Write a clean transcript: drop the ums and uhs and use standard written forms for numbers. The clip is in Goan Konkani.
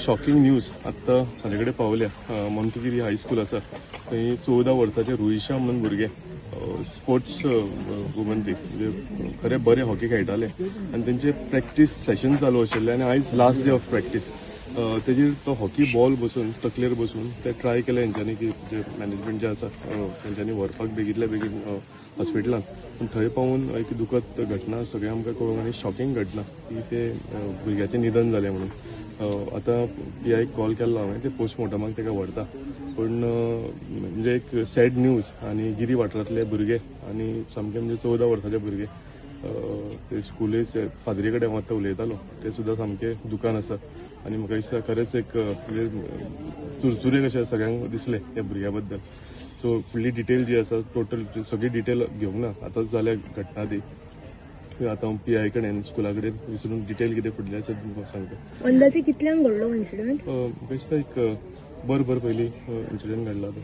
शॉकिंग न्यूज आत्तां म्हाजे कडेन पावल्या. मोंतगिरी हायस्कूल आसा थंय 14 वर्साचें रुईशा म्हणून भुरगें, स्पोर्ट्स वुमन ती, म्हणजे खरें बरें हॉकी खेळटाले आनी तेंचे प्रॅक्टीस सेशन चालू आशिल्लें आनी आयज लास्ट डे ऑफ प्रॅक्टीस. तेजेर तो हॉकी बॉल बसून, तकलेर बसून ते ट्राय केले हेंच्यांनी की जे मॅनेजमेंट जे आसा तेंच्यांनी व्हरपाक बेगींतल्या बेगीन हॉस्पिटलान. पूण थंय पावून एक दुखद घटना सगळें आमकां कळूंक आनी शॉकिंग घटना की ते भुरग्याचें निधन जालें म्हणून. आतां पीआयक कॉल केल्लो हांवें, ते पोस्टमॉर्टमाक ताका व्हरता. पूण म्हणजे एक सॅड न्यूज आनी गिरी वाठारांतले भुरगे आनी सामके म्हणजे 14 वर्साचे भुरगे, ते स्कुले फादरी कडेन हांव आतां उलयतालो, ते सुद्दां सामके दुकान आसा आनी म्हाका दिसता खरेंच एक म्हणजे चुरचुरे कशे सगळ्यांक दिसले त्या भुरग्या बद्दल. सो फुडली डिटेल जी आसा, टोटल सगळी डिटेल घेवंक ना, आतांच जाल्या घटना ती. आतां हांव पीआय कडेन, स्कुला कडेन विसरून डिटेल कितें फुडली आसा तुमकां सांगता. अंदाजे कितल्यांक घडलो इन्सिडंट? म्हाका दिसता एक बरोबर पयलीं इन्सिडंट घडला तो.